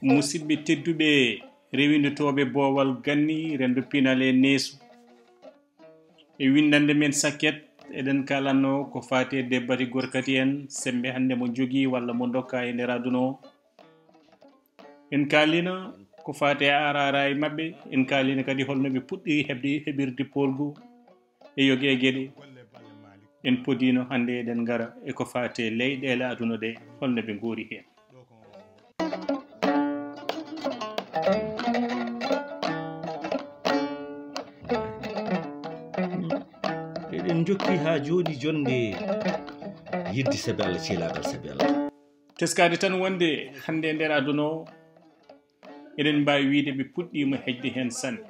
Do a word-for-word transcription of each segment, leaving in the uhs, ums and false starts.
Musidɓe tedduɓe, rewindotooɓe boowal ganni, renndo pinal e neesu. E winndannde men sakket, eɗen kaalanno ko faati e debbati gorkati en, semmbe hannde mo njogii walla mo ndokkaa e nder aduna o. En kaalino ko faati e aaraara e maɓɓe, en kaalino kadi holno ɓe puɗɗii heɓde, heɓirde poolgu e yoga e geɗe. En podiino hannde eɗen ngara e ko faati e leyɗeele aduna ɗe, holno ɓe ngoori heen. Eɗen njokki haa jooni jonde yidde sabi Allah, ceelaagal sabi Allah. Teskaade tan wonde hannde e nder aduna o, eɗen mbaawi wiyde ɓe puɗɗiima heƴde heen sanne.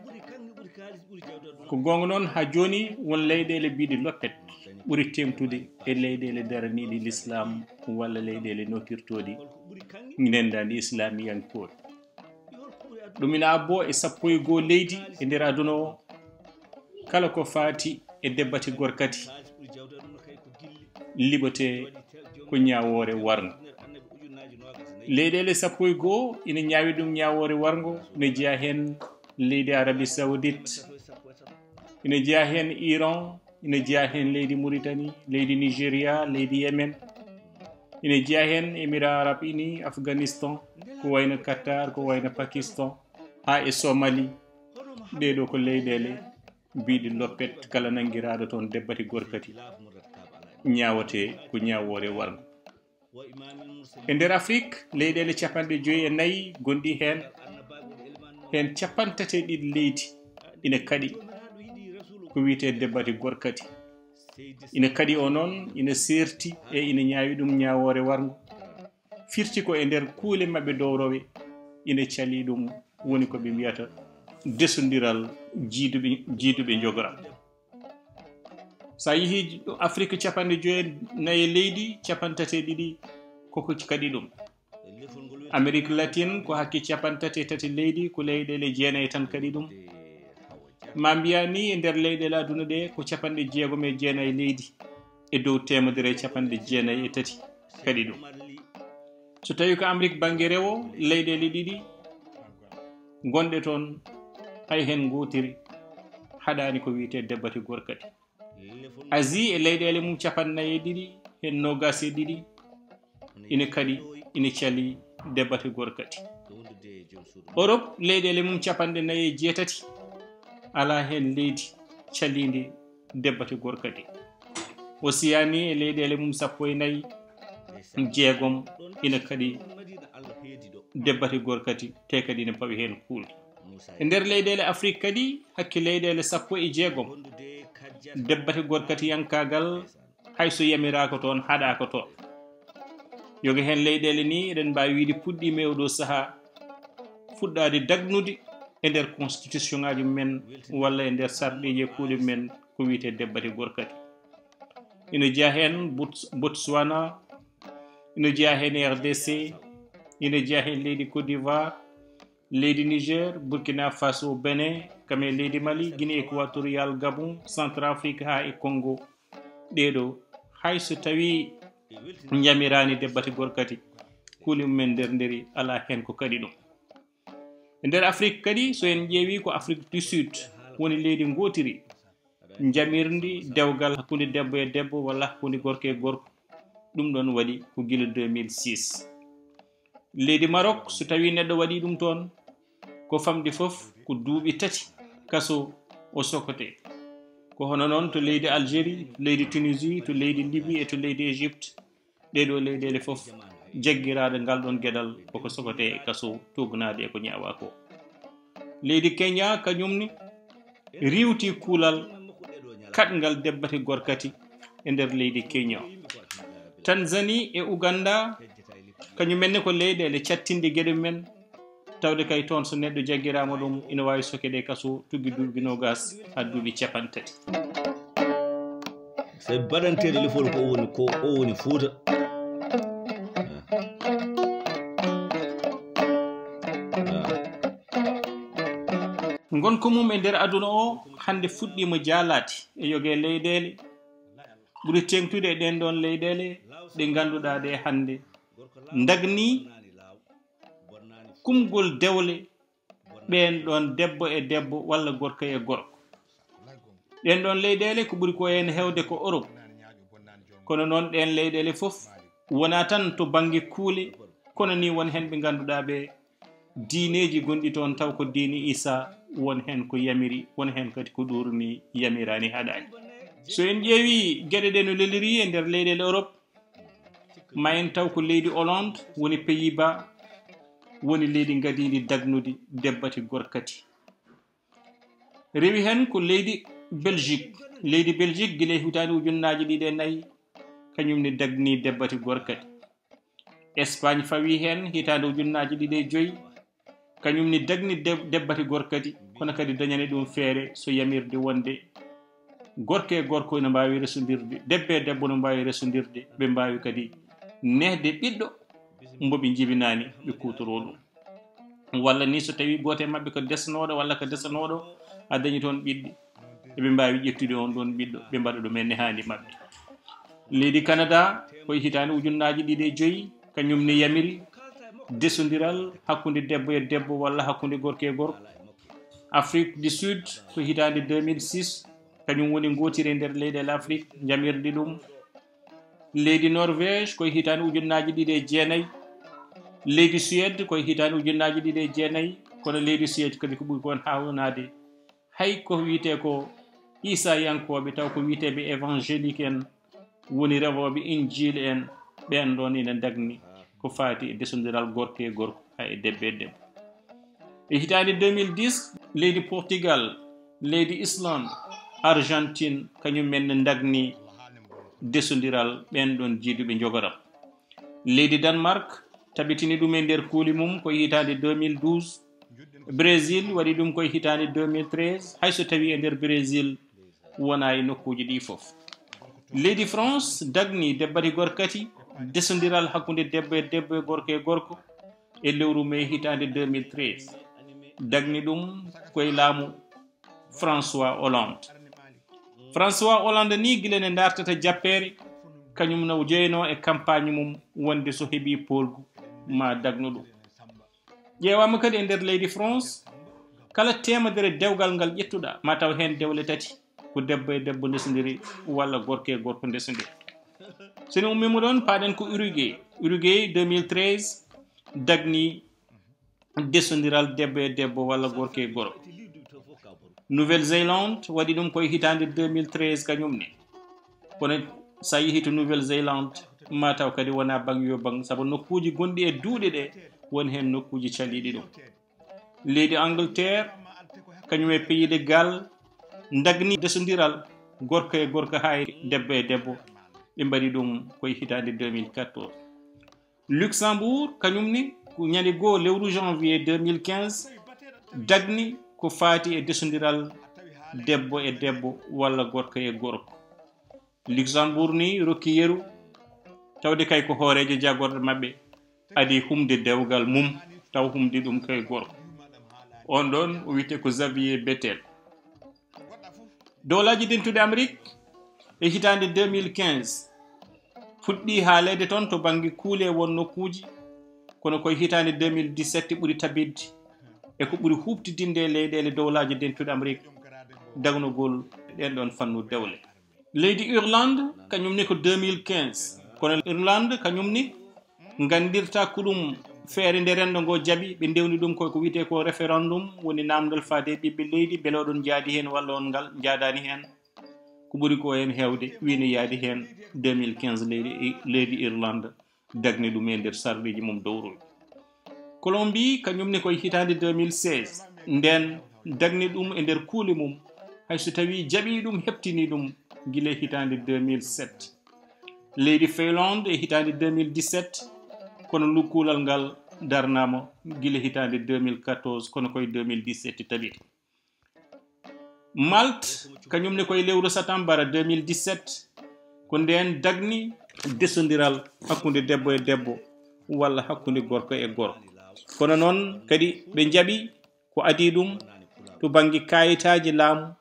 Ko goonga noon, haa jooni won leyɗeele biyɗe loppet ɓuri teeŋtude e leyɗeele daraniiɗe lislaam walla leyɗeele nootirtooɗe ndenndaandi islaamiyankooɓe. Ɗum ina abboo e sappo e goo leydi e nder aduna o, kala ko faati e debbati gorkati liɓotee ko ñaawoore warngo. Leyɗeele sappo e goo ina ñaawi ɗum ñaawoore warngo, ina jeyaa heen leydi Arabie Saoudite, ina jeyaa heen Iran, ina jeyaa heen leydi Mauritanie, leydi Nigeria, leydi Yemen, ina jeyaa heen Émirats Arabes Unis, Afghanistan, ko wayno Qatar, ko wayno Pakistan, haa e Somalie. Ɗee ɗoo ko leyɗeele biyɗe loppet, kala nanngiraaɗo toon debbati gorkati ñaawetee ko ñaawoore warngo. E nder Afrik, leyɗeele capanɗe joyi e nayi gonɗi heen, heen capanɗe tati e ɗiɗi leydi ina kaɗi ko wiyetee debbati gorkati. Ina kaɗi o noon, ina seerti e ina ñaawi ɗum ñaawoore warngo. Firti ko e nder kuule maɓɓe dowrowe ina calii ɗum, woni ko ɓe mbiyata desondiral jiiduɓe, jiiduɓe njogoram. So a yehii Afrik, capanɗe joyi e nayi e leydi, capanɗe tati e ɗiɗi koko kaɗi ɗum. Amérique latine ko hakke capanɗe tati e tati leydi, ko leyɗeele jeenayi tan kaɗi ɗum. Ma mbiyaa ni e nder leyɗeele aduna ɗe ko capanɗe jeegom e jeenayi leydi e dow teemedere e capanɗe jeenayi e tati kaɗi ɗum. So tawii ko Amérique bannge rewo, leyɗeele ɗiɗi gonɗe toon, hay heen ngootiri haɗaani ko wiyetee debbati gorkati. Asie e leyɗeele mum capanɗe nayi e ɗiɗi heen noogaas e ɗiɗi ina kaɗi, ina calii debbati gorkati. Europe, leyɗeele mum capanɗe nayi e jeetati, alaa heen leydi caliindi debbati gorkati. Océanie e leyɗeele mum sappo e nayi, jeegom ina kaɗi debbati gorkati, te kadi ina pawi heen kuulɗi. E nder leyɗeele Afrik kadi, hakke leyɗeele sappo e jeegom, debbati gorkatiyankaagal hay so yamiraaka toon, haɗaaka toon. Yoga heen leyɗeele ni, eɗen mbaawi wiyde puɗɗiima e oɗo sahaa fuɗɗaade dagnude e nder constitution ŋaaji men walla e nder sarɗiiji e kuule men ko wiyetee debbati gorkati. Ina jeyaa heen Bots-, Botswana, ina jeyaa heen R D C, ina jeyaa heen leydi Côte d'Ivoire, leydi Niger, Burkina Faso, Benin, kam e leydi Mali, Guinée équatoriale, Gabon, Centrafrique haa e Congo. Ɗee ɗoo, hay so tawii njamiraani debbati gorkati, kuule mum en nder nderi alaa heen ko kaɗi ɗum. E nder Afrik kadi, so en ƴeewii, ko Afrique du Sud woni leydi ngootiri njamirndi dewgal hakkunde debbo e debbo walla hakkunde gorko e gorko. Ɗum ɗoon waɗi ko gila deux mille six. Leydi Maroc, so tawii neɗɗo waɗii ɗum toon, ko famɗi fof ko duuɓi tati kaso o sokotee. Ko hono noon to leydi Algérie, to leydi Tunisie, to leydi Libye e to leydi Égypte. Ɗee ɗoo leyɗeele fof jaggiraaɗo ngal ɗoon geɗal koko sokotee e kaso, tuugnaade e ko ñaawaa ko. Leydi Kenya kañum ne riiwti kuulal kaɗngal debbati gorkati e nder leydi Kenya. Tanzanie e Uganda, kañum en ne ko leyɗeele cattinɗe geɗe men, tawde kay toon so neɗɗo jaggiraama ɗum, ina waawi sokeede e kaso tuggi duuɓi noogaas haa duuɓi capanɗe tati. Sabi baɗanteeɗe lefol ko o woni, ko o woni Fuuta. Ngonka mum e nder aduna o hannde fuɗɗiima jaalaade e yoga e leyɗeele ɓuri teeŋtude e ɗeen ɗoon leyɗeele ɗe ngannduɗaa ɗe hannde ndagni kumgol dewle ɓeen ɗoon debbo e debbo walla gorko e gorko. Ɗeen ɗoon leyɗeele ko ɓuri ko heen heewde ko Europe. Kono noon ɗeen leyɗeele fof wonaa tan to bannge kuule, kono nii won heen ɓe ngannduɗaa ɓe diineeji gonɗi toon taw ko diine Isa, won heen ko yamiri, won heen kadi ko ɗuurni yamiraani haɗaani. So en ƴeewi geɗe ɗe no leliri e nder leyɗeele Europe, ma en taw ko leydi Hollande woni Pays-Bas woni leydi ngadiindi dagnude debbati gorkati. Rewi heen ko leydi Belgique. Leydi Belgique gila e hitaande ujunnaaji ɗiɗi e nayi kañum ne dagni debbati gorkati. Espagne fawi heen hitaande ujunnaaji ɗiɗi e joyi kañum ne dagni de- debbati gorkati, kono kadi dañani ɗum feere so yamirde wonde gorko e gorko ene mbaawi resondirde, debbo e debbo no mbaawi resondirde, ɓe mbaawi kadi nehde ɓiɗɗo mbo ɓe njibinaani ɓe kuutoroo ɗum. Walla ni so tawii gooto e maɓɓe ko desnooɗo walla ko desanooɗo, a dañi toon ɓiɗɗo, eɓe mbaawi ƴettude on ɗoon ɓiɗɗo ɓe mbaɗa ɗum e nehaandi maɓɓe. Leydi Canada koye hitaande ujunnaaji ɗiɗi e joyi kañum ne yamiri desondiral hakkunde debbo e debbo walla hakkunde gorko e gorko. Afrique du Sud ko hitaande deux mille six, kañum woni ngootiri e nder leyɗeele Afrique njamirdi ɗum. Leydi Norvège koye hitaande ujunnaaji ɗiɗi e jeenayi. Leydi Suède koye hitaande ujunnaaji ɗiɗi e jeenayi, kono leydi Suède kadi ko ɓuri kon haawnaade. Hay ko wiyetee ko Iisayankooɓe, taw ko wiyeteeɓe évangélique en, woni rewooɓe Injiil en, ɓeen ɗoon ina ndagni ko faati e desondiral gorko e gorko, hay e debbo e debbo. E hitaande deux mille dix, leydi Portugal, leydi Islande, Argentine, kañum en ne ndagni desondiral ɓeen ɗoon jiiduɓe njogoram. Leydi Danemark tabitini ɗum e nder kuuli mum ko hitaande deux mille douze. Brésil waɗi ɗum ko hitaande deux mille treize, hay so tawii e nder Brésil wonaa e nokkuuji ɗi fof. Leydi France dagni debbati gorkati desondiral hakkunde debbo e debbo e gorko e gorko e lewru mee hitaande deux mille treize. Dagni ɗum koye laamu François Hollande. François Hollande ni gila nde dartata jappeere, kañum no jeynoo e campagne mum wonde so heɓii poolgu ma dagnu ɗum. Ƴeewaama kadi e nder leydi France, kala teemedere dewgal ngal ƴettuɗaa, ma taw heen dewle tati ko debbo e debbo ndesondiri walla gorko e gorko ndesondiri. So en ummiima ɗoon, paaɗen ko Uruguay. Uruguay deux mille treize dagni desondiral debbo e debbo walla gorko e gorko. Nouvelle-Zélande waɗi ɗum koye hitaande deux mille treize kañum ne. Kono so a yehii to Nouvelle-Zélande, ma taw kadi wonaa baŋ yo baŋ, sabu nokkuuji gonɗi e duuɗe ɗe, won heen nokkuuji caliiɗi ɗum. Leydi Angleterre, kañum e Pays de Galles, ndagni desondiral gorko e gorko haa e debbo e debbo. Ɓe mbaɗi ɗum koye hitaande deux mille quatorze. Luxembourg, kañum ne, ko ñande goo lewru janvier deux mille quinze, dagni ko faati e desondiral debbo e debbo walla gorko e gorko. Luxembourg ni rokki yeru, tawde kay ko hooreejo jaagorɗe maɓɓe adii humde dewgal mum, taw humdi ɗum koye gorko. On ɗoon o wiyetee ko Xavier Bettel. Dowlaaji Dentuɗi Amerik e hitaande deux mille quinze fuɗɗii haaleede toon to bannge kuule e won nokkuuji, kono koye hitaande deux mille dix-sept ɓuri tabitde e ko ɓuri huuɓtidinde e leyɗeele Dowlaaji Dentuɗi Amerik dagnugol ɗeen ɗoon fannu dewle. Leydi Irlande, kañum ne ko deux mille quinze. Kono Irlande, kañum ne nganndirta ko ɗum feere nde renndo ngo jaɓi, ɓe ndewni ɗum ko, ko wiyetee ko référendum, woni naamndal faade e ɓiɓɓe leydi, mbele oɗon njaadi heen walla on ngal njaadaani heen. Ko ɓuri ko heen heewde, wii ne yaadi heen deux mille quinze leydi, leydi Irlande dagni ɗum e nder sarɗiiji mum dowroy. Colombie, kañum ne koye hitaande deux mille seize, ndeen dagni ɗum e nder kuule mum, hay so tawii jaɓii ɗum, heɓtinii ɗum gila e hitaande deux mille sept. Leydi Finlande e hitaande deux mille dix-sept, kono lu-, kuulal ngal darnaama gila hitaande deux mille quatorze, kono koye deux mille dix-sept tabiti. Malte, kañum ne koye lewru satambara deux mille dix-sept, ko ndeen dagni desondiral hakkunde debbo e debbo, walla hakkunde gorko e gorko. Kono noon kadi ɓe njaɓi ko adii ɗum to bannge kaayitaaji laamu,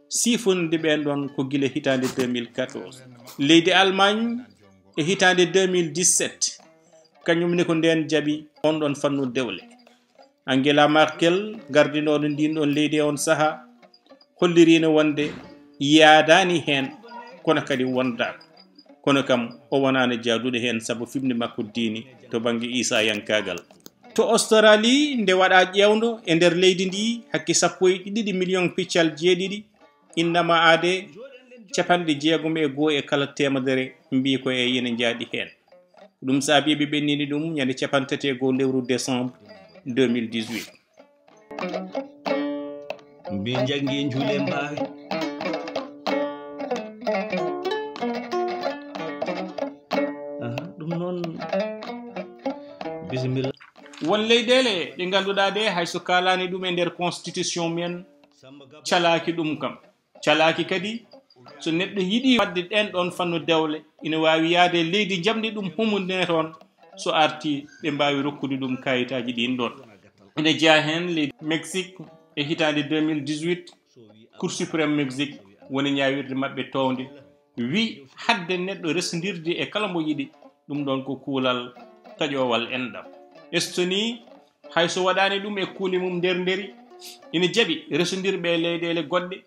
siifonnde ɓeen ɗoon ko gila hitaande deux mille quatorze. Leydi Allemagne e hitaande deux mille dix-sept, kañum ne ko ndeen jaɓi on ɗoon fannu dewle. Angela Merkel, gardinooɗo ndiin ɗoon leydi e on sahaa, holliriino wonde yaadaani heen, kono kadi wondaaka. Kono kam, o wonaano jaaduɗo heen sabu fiɓnde makko diini to bannge Iisayankaagal. To Australie, nde waɗaa ƴeewndo e nder leydi ndi, hakke sappo e ɗiɗi million piccal jeeɗiɗi, innama aade capanɗe jeegom e goo e kala teemedere mbii ko e ene njaaɗi heen. Ɗum saabi ɓe ɓennini ɗum ñande capanɗe tati e goo lewru décembre deux mille dix-huit. Mbi janngi njuule mbaawe. Aha, ɗum noon. Bisimilla. Won leyɗeele ɗe ngannduɗaa ɗe hay so kaalaani ɗum e nder constitution men, calaaki ɗum kam. Calaaki kadi, so neɗɗo yiɗi waɗde ɗeen ɗoon fannu dewle, ina waawi yahde e leydi jamɗi ɗum humondire toon, so arti ɓe mbaawi rokkude ɗum kayitaaji ɗiin ɗoon. Ina jeyaa heen leydi Mexique e hitaande deux mille dix-huit, Cour suprême Mexique woni ñaawirde maɓɓe toowde, wi hadde neɗɗo resondirde e kala mbo yiɗi, ɗum ɗoon ko kuulal taƴoowal enɗam. Estonie, hay so waɗaani ɗum e kuule mum nder nderi, ina jaɓi resondirɓe e leyɗeele goɗɗe,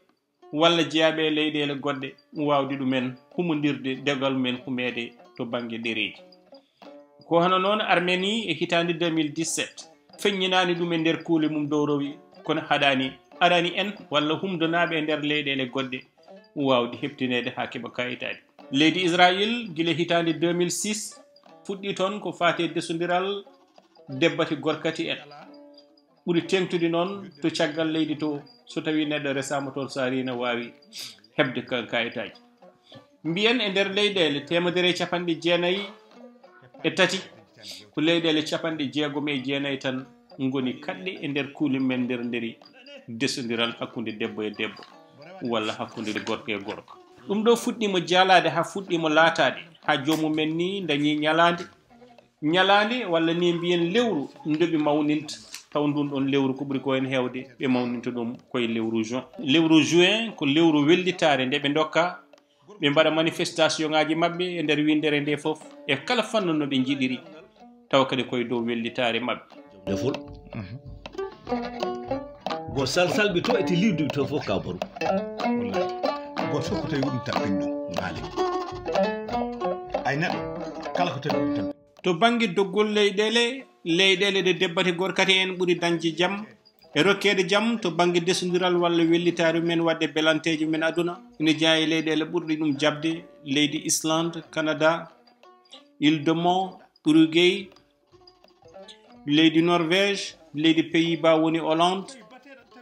walla jeyaaɓe e leyɗeele goɗɗe, waawde ɗumen humondirde, dogal men humeede to bannge ɗereeji. Ko hono noon Armenie e hitaande deux mille dix-sept, feññinaani ɗum e nder kuule mum dow rowi, kono haɗaani, aɗaani en walla humdonaaɓe e nder leyɗeele goɗɗe waawde heɓtineede haa keɓa kayitaaji. Leydi Israayel, gila hitaande deux mille six, fuɗɗii toon ko faati e desondiral debbati gorkati en. Ɓuri teeŋtude noon to caggal leydi to, so tawii neɗɗo resaama toon, so arii ina waawi heɓde ka-, kayitaaji. Mbiyen e nder leyɗeele teemedere e capanɗe jeenayi e tati, ko leyɗeele capanɗe jeegom e jeenayi tan ngoni kaɗɗe e nder kuule men nder nderi desondiral hakkunde debbo e debbo, walla hakkunde gorko e gorko. Ɗum ɗo fuɗɗiima jaalaade haa fuɗɗiima laataade, haa joomum en ni ndañi ñalaande, ñalaande walla ni mbiyen lewru nde ɓe mawninta, taw ndun ɗon lewru ko ɓuri ko en heewde ɓe mawninta ɗum koye lewru juin. Lewru juin ko lewru wellitaare nde ɓe ndokka, ɓe mbaɗa manifestation ŋaaji maɓɓe e nder winndere nde fof e kala fannu no ɓe njiɗiri, taw kadi koye dow wellitaare maɓɓe. Defol. Go sal salɓi to e ti liwdi to fof ka boru. Wallahi. Goto fof ko tawi ɗum tampinɗo maali. Ay neɗɗo kala ko tawi ɗum tampinɗo. To bannge doggol leyɗeele, leyɗeele ɗe debbati gorkati en ɓuri dañde jam e rokkeede jam to bannge desondiral walla wellitaare men waɗde belanteeje men aduna, ina jeyaa e leyɗeele ɓurɗe ɗum jaɓde, leydi Islande, Canada, Île de Man, Uruguay, leydi Norvège, leydi Pays-Bas woni Hollande,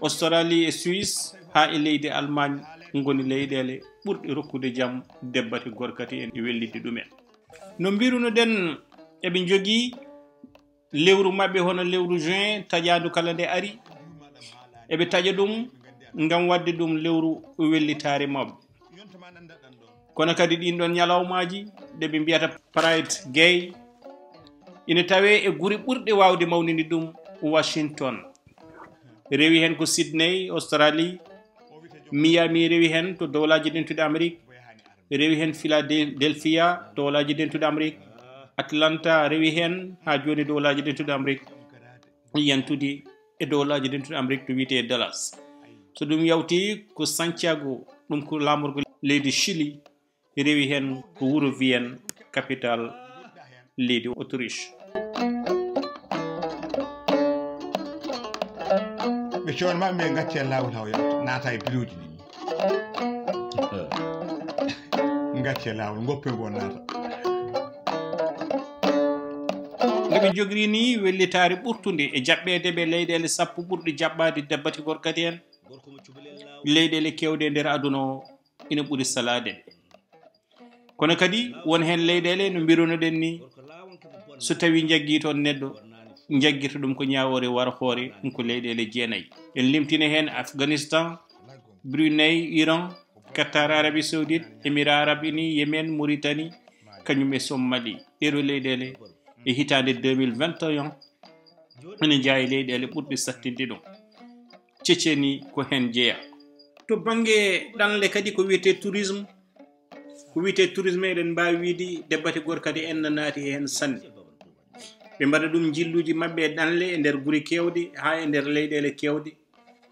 Australie e Suisse, haa e leydi Allemagne ngoni leyɗeele ɓurɗe rokkude jam debbati gorkati en e wellitde ɗumen. No mbirunoɗen, eɓe njogii lewru maɓɓe hono lewru juin taƴaandu kala nde ari. Eɓe taƴa ɗum ngam waɗde ɗum lewru wellitaare maɓɓe. Kono kadi ɗin ɗon ñalawmaaji ɗe ɓe mbiyata Pride Gay ina tawee e gure ɓurɗe waawde mawninde ɗum Washington. Rewi heen ko Sydney, Australie, Miami rewi heen to Dowlaaji Dentuɗi Amérique, rewi heen Philadelphia, Dowlaaji Dentuɗi Amérique, Atlanta rewi heen haa jooni Dowlaaji Dentuɗi Amérique, yantude e Dowlaaji Dentuɗi Amérique to wiyetee Dallas. So ɗum yawti ko Santiago, ɗum ko laamorgo leydi Chili, rewi heen ko wuro Vienne, capital leydi Autriche. Ɓe coon maɓɓe ɓe ngacci e laawol haw yawta, naata e biluuji ɗi. Ngacci e laawol, ngoppe ngo naata. No ɓe njogiri ni wellitaare ɓurtunde e jaɓɓeede ɓe leyɗeele sappo ɓurɗe jaɓɓaade dabbati gorkati en. Leyɗeele keewɗe e nder aduna o ina ɓuri salaade ɓe. Kono kadi won heen leyɗeele no mbirunoɗen ni, so tawii njaggii toon neɗɗo, njaggirta ɗum ko ñaawoore warhoore, ɗum ko leyɗeele jeenayi. En limtina heen Afghanistan, Brunei, Iran, Qatar, Arabie Saoudite, Émirats Arabes Unis, Yémen, Mauritanie, kañum e Somalie. Ɗee ɗoo leyɗeele E hitaande deux mille vingt et un, ene jeyaa e leyɗeele ɓurɗe saɗtinde ɗum. Tchétchénie ko heen jeyaa. To bannge ɗanle kadi, ko wiyetee tourisme, ko wiyetee tourisme, eɗen mbaawi wiyde debbati gorkati en na naati heen sanne. Ɓe mbaɗa ɗum njilluuji maɓɓe e ɗanle e nder gure keewɗe, haa e nder leyɗeele keewɗe.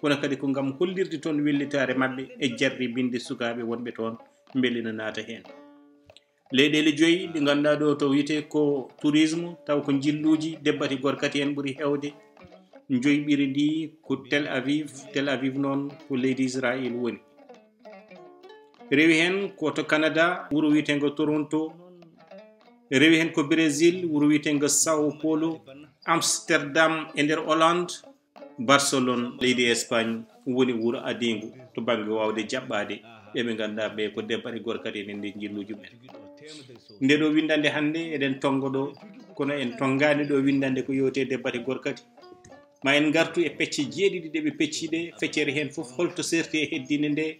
Kono kadi ko ngam hollirde toon wellitaare maɓɓe e jarribinde sukaaɓe wonɓe toon, mbele na naata heen. Leyɗeele joyi ɗe ngannduɗaa ɗo, to wiyetee ko tourisme, taw ko njilluuji debbati gorkati en ɓuri heewde. Njoyɓiri ndi ko Tel Aviv. Tel Aviv noon ko leydi Israël woni. Rewi heen ko to Canada, wuro wiyeteengo Toronto. Rewi heen ko Brésil, wuro wiyeteengo Sao Paulo. Amsterdam e nder Hollande. Barcelone, leydi Espagne, woni wuro adiingu to bannge waawde jaɓɓaade ɓe ɓe ngannduɗaa ɓe ko debbati gorkati en e nder njilluuji men. Nde ɗo winndannde hannde eɗen tonnga ɗo, kono en tonngaani ɗo winndannde ko yowti e debbati gorkati. Ma en ngartu e pecce jeeɗiɗi ɗe ɓe pecci ɗe, feccere heen fof holto serti e heddiinde nde,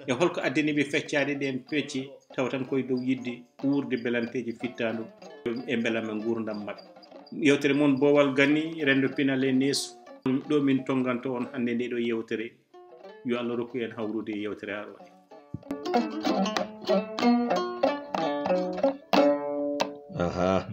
e holko addani ɓe feccaade ɗeen pecce, tawa tan koye dow yiɗde wuurde belanteeji fittaandu e mbelama nguurndam maɓɓe. Yewtere mon Boowal Ganni, renndo pinal e neesu. Ɗo min tonnganto on hannde nde ɗo yewtere. Yo Allah rokku en hawrude e yewtere arooɗe. Aha.